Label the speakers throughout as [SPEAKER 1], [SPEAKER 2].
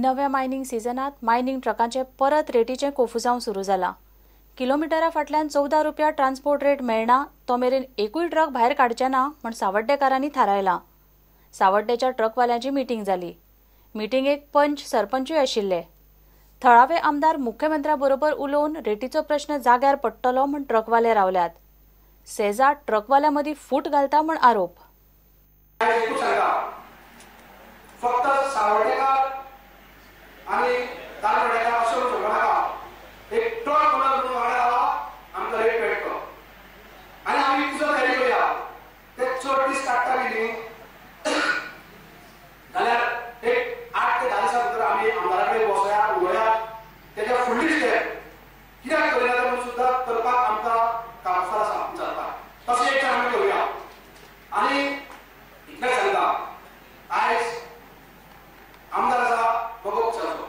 [SPEAKER 1] नव्या मायनिंग सिजनात मायनिंग ट्रकांचे परत रेटीचें कोफुजांव सुरू जालां. किलोमिटरा फाटल्यान 14 रुपया ट्रान्सपोर्ट रेट मेळना तो मेरेन एकूय ट्रक भायर काडचे ना म्हण सावड्डेकारांनी थारायलां. सावड्डेच्या ट्रकवाल्यांची मिटींग जाली. मिटिंगेक पंच सरपंचूय आशिल्ले. थळावे आमदार मुख्यमंत्र्या बरोबर उलोवन रेटीचो प्रश्न जाग्यार पडटलो म्हण ट्रकवाले रावल्यात. सेजा ट्रकवाल्यां मदीं फूट घालता म्हण आरोप.
[SPEAKER 2] फक्त सावड्डेकार आनी तालवाडेकार अशें म्हणून नाका, एक ट्रक म्हणून वांगडा रावा, आमकां रेट मेळटलो आनी आमी तिचो तयारी करुया. ते चड दीस काडटा बी न्ही जाल्यार एक 8 ते 10 दिसां भितर आमी आमदारा कडेन बसया, उलोवया, तेच्या फुडली स्टेप कित्याक करिना तें म्हणून सुद्दां करपाक आमकां कामसार आसा विचारपाक. तशें एक आमी करुया. आनी इतलें सांगता, आयज आमदार आसा बगो पक्षाचो,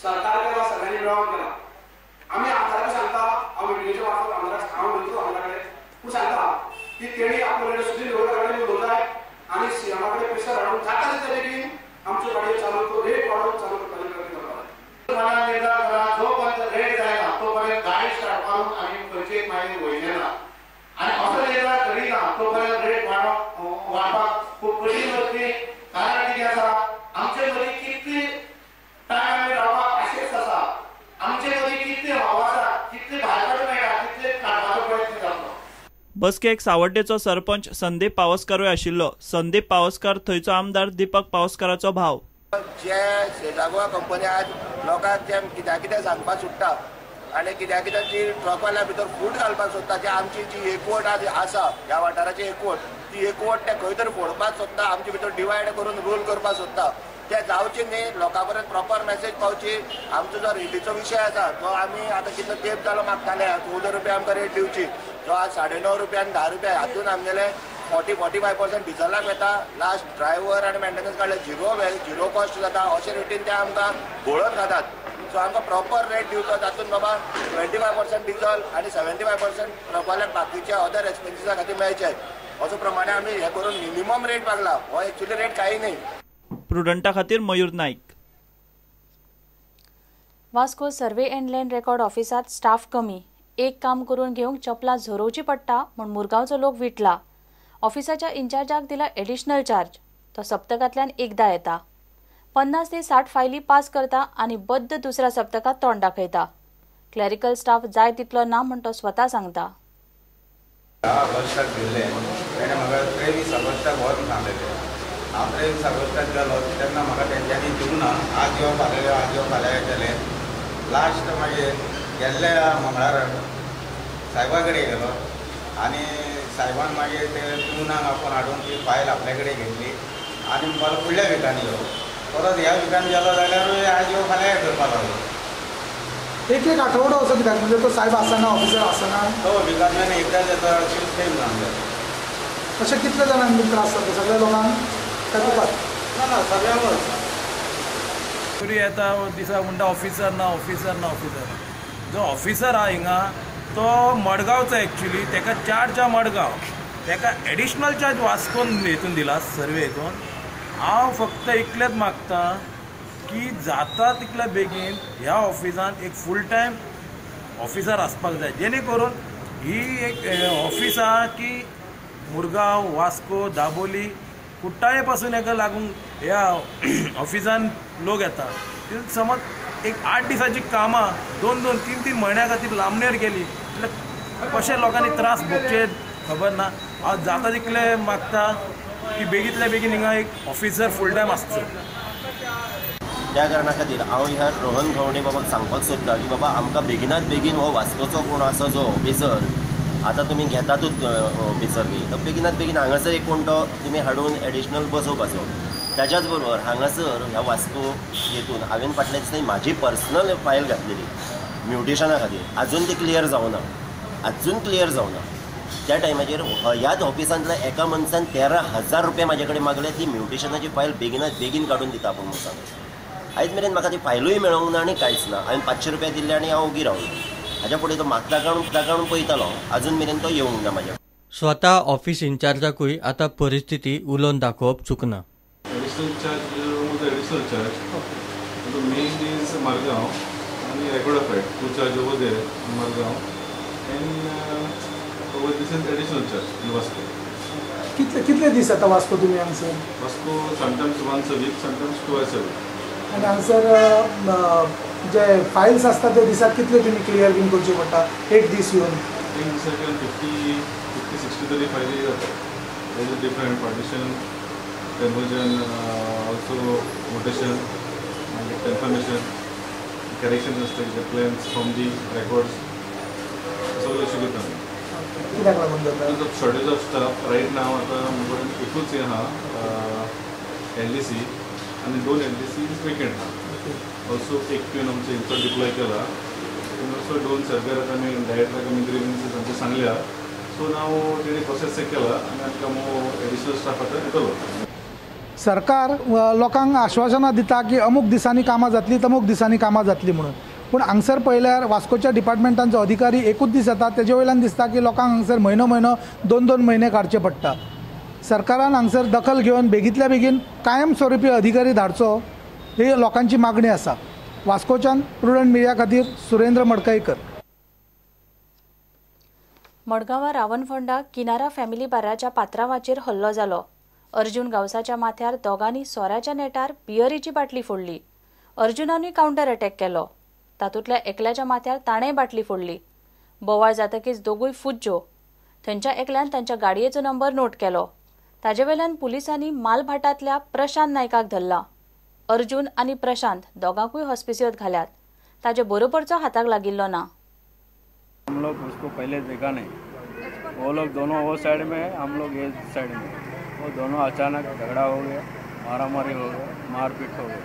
[SPEAKER 2] सरकार केला, सगळ्यांनी मेळोवन केला. आमी आमदाराक सांगता, हांव मिटिंगेच्या मार्फत आमदाराक हांव उलयतलो आमदारा कडेन, पूण सांगता की तेणी आपलो कडेन सुदीर दवरपा कडेन उलोवंक जाय आनी सीएमा कडेन प्रेशर हाडून जाता तितले बेगीन आमच्यो गाडयो चालू करून रेट वाडोवन चालू करपाचे प्रयत्न करपाक जाय.
[SPEAKER 3] मनान निर्धार करा, जो पर्यंत रेट जायना तो पर्यंत गाडी स्टार्ट मारून आमी खंयचेच मागीर वयले ना आनी असो निर्धार करिना तो पर्यंत रेट वाडपाक खूब कठीण वतली. कारण कितें आसा, आमचे मदीं कितली टायम आमी रावपाक आशेच आसा, आमचे मदीं कितले हवा आसा, कितले भायर काडूंक मेळटा तितले काडपाचो प्रयत्न जातलो.
[SPEAKER 4] बसकेक सावड्डेचो सरपंच संदीप पावसकारूय आशिल्लो. संदीप पावसकार थंयचो आमदार दीपक पावसकाराचो भाव.
[SPEAKER 5] जे सेजा गोवा कंपनी आज लोकांक जे कित्या कितें सांगपाक सोदता आनी कित्या कित्या जी ट्रकवाल्या भितर फूट घालपाक सोदता, जी आमची जी एकवट आज आसा ह्या वाठाराची एकवट, ती एकवट ते खंय तरी फोडपाक सोदता, आमचे भितर डिवायड करून रूल करपाक सोदता. ते जावचे न्ही, लोकां पर्यंत प्रॉपर मॅसेज पावची. आमचो जो रेटीचो विशय आसा तो आमी आतां कितलो तेंप जालो मागताले, 14 रुपया आमकां रेट दिवची, जो आज 9.5 रुपया आनी 10 रुपया हातून आमगेले 40-45% डिझलाक वता. लास्ट ड्रायव्हर आनी मेंटेनन्स काडले झिरो कॉस्ट जाता. अशे रेटीन ते आमकां घोळत खातात. सो आमकां प्रॉपर रेट दिवचो, तातूंत बाबा 25% डिझल आनी 75% ट्रकवाल्यांक बाकीच्या अदर एक्सपेन्सिसा खातीर मेळचे, असो प्रमाणे आमी हें करून मिनिमम रेट मागला. हो एक्चुअली रेट कांय न्ही.
[SPEAKER 4] प्रुडंटा खातीर Mayur Naik.
[SPEAKER 1] Vasco survey and land record ऑफिसात स्टाफ कमी, एक काम करून घेवंक चपलां झरोवची पडटा म्हूण मुरगांवचो लोक विटला. ऑफिसाच्या इन्चार्जाक दिला एडिशनल चार्ज, तो सप्तकांतल्यान एकदा येता. 50 ते 60 फायली पास करता आनी बद्द दुसऱ्या सप्तकांत तोंड दाखयता. क्लॅरिकल स्टाफ जाय तितलो ना म्हूण तो स्वता सांगता.
[SPEAKER 6] 10 ऑगस्टाक दिल्लें तेणें म्हाका 23 ऑगस्टाक व्हरून सांगलेलें. हांव 23 ऑगस्टाक गेलो तेन्ना म्हाका तेंच्यांनी दिवंक ना, आज यो फाल्यां यो, आज यो फाल्यां येतलें. लास्ट मागीर गेल्ल्या मंगळाराक सायबा कडेन गेलो आनी सायबान मागीर ते पिवनाक आपोवन हाडून ती फायल आपल्या कडेन घेतली आनी म्हणपाक फुडल्या विकान यो. परत ह्या विकान गेलो जाल्यारूय आज यो फाल्यां करपाक लागलो.
[SPEAKER 7] एक एक आठवडो असो कित्याक, म्हणजे तो सायब आसना, ऑफिसर आसना,
[SPEAKER 6] तो विकांतल्यान एकदांच येता अशें सेम सांगता.
[SPEAKER 7] अशें कितले जाणांक त्रास जाता? सगळ्या लोकांक काय तुका?
[SPEAKER 6] ना ना, सगळ्यांकूच.
[SPEAKER 8] तरी येता दिसा म्हणटा ऑफिसर ना, ऑफिसर ना, ऑफिसर ना. जो ऑफिसर आहा हिंगा तो मडगांवचो एक्चुली, ताका चार्ज आहा मडगांव, ताका एडिशनल चार्ज वास्कोन हेतून दिला सर्वे हेतून. हांव फक्त इतलेंच मागता की जाता तितल्या बेगीन ह्या ऑफिसान एक फूल टायम ऑफिसर आसपाक जाय, जेणे करून ही एक ऑफिस आहा की मुरगांव, वास्को, दाबोली, कुट्टाळे पासून हेका लागून ह्या ऑफिसान लोक येता. समज एक 8 दिसांची कामां 2-2, 3-3 म्हयन्या खातीर लांबणेर गेली जाल्यार कशे लोकांनी त्रास भोगचे खबर ना. हांव जाता तितलें मागता की बेगींतल्या बेगीन हिंगा एक ऑफिसर फूल टायम आसचो.
[SPEAKER 9] त्या कारणा खातीर हांव ह्या रोहन खंवटे बाबाक सांगपाक सोदता की बाबा आमकां बेगिनात बेगीन हो वास्कोचो कोण आसा जो ऑफिसर आतां तुमी घेतातूच ऑफिसर बी, तो बेगिनात बेगीन हांगासर एक कोण तो तुमी हाडून एडिशनल बसोवपाचो. त्याच्याच बरोबर हांगासर ह्या वास्को हेतून हांवें फाटल्या दिसांनी म्हाजी पर्सनल फायल घातलेली म्युटेशना खातीर, आजून ती क्लियर जावना, आजून क्लियर जावना. त्या टायमाचेर ह्याच ऑफिसांतल्या एका मनशान 13,000 रुपया म्हाजे कडेन मागले, ती म्युटेशनाची फायल बेगिनात बेगीन काडून दिता आपूण म्हणून सांगून. आयज मेरेन म्हाका ती फायलूय मेळोंक ना आनी कांयच ना. हांवें 500 रुपया दिल्ले आनी हांव ओगी रावलो. हाज्या फुडें तो मागता काडून पळयतालो, आजून मेरेन तो येवंक ना म्हाज्या.
[SPEAKER 10] स्वता ऑफिस इन्चार्जाकूय आतां परिस्थिती उलोवन दाखोवप चुकना.
[SPEAKER 11] Additional charge, additional charge. So main is Margao आनी record of right to charge over there in Margao and over this is additional charge in Vasco.
[SPEAKER 7] कितले कितले दीस येता वास्को तुमी हांगसर?
[SPEAKER 11] Vasco sometimes once a week, sometimes twice a week.
[SPEAKER 7] आनी हांगसर जे Fayol's आसता ते दिसाक कितले तुमी क्लियर बीन करचे पडटा एक दीस येवन?
[SPEAKER 11] एक दिसाक येवन 50, 60 तरी फायली जाता. There is different partition, conversion, also mutation, मागीर कन्फर्मेशन, करेक्शन आसता कितें क्लेम्स फ्रॉम the records सगळें इशू करता आमी.
[SPEAKER 7] कित्याक लागून जाता?
[SPEAKER 11] Because of shortage of staff right now. आतां म्हजे कडेन एकूच हें आहा LDC आनी 2 LDC vacant आहा. ऑल्सो एक प्यून आमचो हेंचो डिप्लॉय केला आनी ऑल्सो 2 सर्वेराक आमी डायरेक्टराक आमी ग्रिवन्सीस आमचे सांगल्या. सो नाव तेणी प्रोसेस केला आनी आमकां एडिशनल स्टाफ आतां येतलो.
[SPEAKER 7] सरकार लोकांक आश्वासनां दिता की अमूक दिसांनी कामां जातली, तमूक दिसांनी कामां जातली म्हणून, पूण हांगसर पळयल्यार वास्कोच्या डिपार्टमेंटांचो अधिकारी एकूच दीस येता. तेजे वयल्यान दिसता की लोकांक हांगसर म्हयनो म्हयनो 2-2 म्हयने काडचे पडटा. सरकारान हांगसर दखल घेवन बेगींतल्या बेगीन कायम स्वरुपी अधिकारी धाडचो ही लोकांची मागणी आसा. वास्कोच्यान प्रुडंट मिडिया खातीर सुरेंद्र मडकईकर.
[SPEAKER 1] मडगांवां रावणफोंडा किनारा फॅमिली बाराच्या पात्रांवाचेर हल्लो जालो. अर्जुन गांवसाच्या माथ्यार दोगांनी सोऱ्याच्या नेटार बियरीची बाटली फोडली. अर्जुनानूय कावंटर अटॅक केलो. तातूंतल्या एकल्याच्या माथ्यार ताणेंय बाटली फोडली. बोवाळ जातकीच दोगूय फुज्ज्यो. थंयच्या एकल्यान तांच्या गाडयेचो नंबर नोट केलो. ताजे वेल्यान पुलिसांनी मालभाटांतल्या प्रशांत नायकाक धरला. अर्जुन आनी प्रशांत दोगांकूय हॉस्पिसियोत घाल्यात. ताजे बरोबरचो हाताक लागिल्लो ना.
[SPEAKER 12] हम लोग उसको पहले देखा नहीं, वो लोग दोनों वो साइड में, हम लोग ये साइड में, वो दोनों अचानक झगड़ा हो गया, मारामारी हो गया, मारपीट हो गया,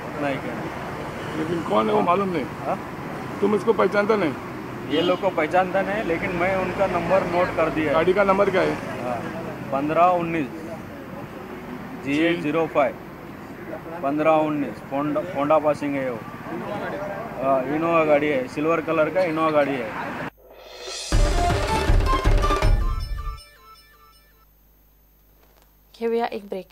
[SPEAKER 12] उतना ही कहना।
[SPEAKER 13] लेकिन कौन है वो मालूम नहीं।
[SPEAKER 12] हा?
[SPEAKER 13] तुम इसको पहचानता नहीं?
[SPEAKER 12] ये लोग को पहचानता नहीं, लेकिन मैं उनका नंबर नोट कर दिया।
[SPEAKER 13] गाड़ी का नंबर क्या है?
[SPEAKER 12] 1519 GA05 1519 Ponda passing है वो। इनोवा गाड़ी है, सिल्वर कलर का इनोवा गाड़ी है।
[SPEAKER 1] घेऊया एक ब्रेक.